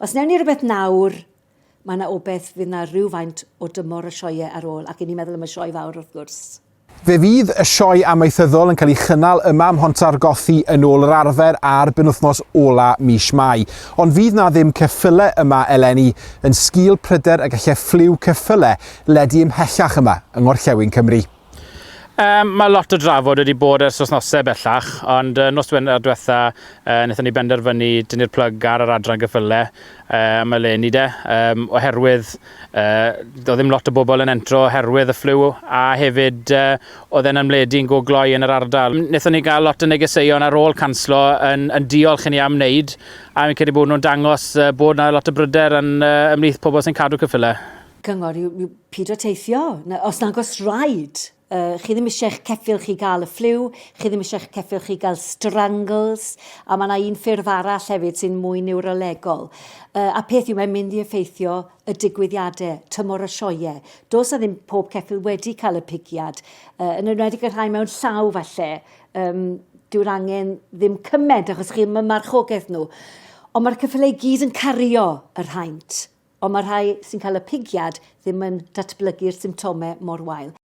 Os newn ni rhywbeth nawr, mae yna obaith fydd yna rhywfaint o dymor y sioeau ar ôl, ac i ni'n meddwl am y sioe fawr wrth gwrs. Fe fydd y sioe amaethyddol yn cael ei chynnal yma ym Mhontargothi yn ôl yr arfer ar benwythnos ola mis Mai. Ond fydd na ddim ceffyle yma eleni yn sgil pryder y gallai ffliw ceffyle ledu ymhellach yma yng Ngorllewin Cymru. Um, mae lot o drafod wedi bod ers wythnosau bellach, ond uh, nos Wener diwetha uh, wnaethon ni benderfynu dynnu'r plug ar yr adran gyffyle uh, am eleni de, um, oherwydd uh, doedd ddim lot o bobl yn entro oherwydd y ffliw a hefyd uh, oedd e'n ymledu'n go gloi yn yr ardal. Wnaethon ni gael lot o negeseuon ar ôl canslo yn, yn diolch i ni am wneud a fi'n credu bod nhw'n dangos uh, bod 'na lot o bryder yn uh, ymhlith pobl sy'n cadw cyffyle. Cyngor yw, yw pido teithio, na, os nag os rhaid. Uh, chi ddim eisiau eich ceffyl chi gael y ffliw, chi ddim eisiau eich ceffyl chi gael strangles, a mae yna un ffurf arall hefyd sy'n mwy niwrolegol. Uh, a peth yw, mae'n mynd i effeithio y digwyddiadau, tymor y sioeau. Does na ddim pob ceffyl wedi cael y pigiad, uh, yn enwedig y rhai mewn llaw falle, um, dyw'r angen ddim cymaint achos chi ddim yn marchogaeth nhw. Ond mae'r ceffylau i gyd yn cario yr haint. Ond mae rhai sy'n cael y pigiad ddim yn datblygu'r symptomau mor wael.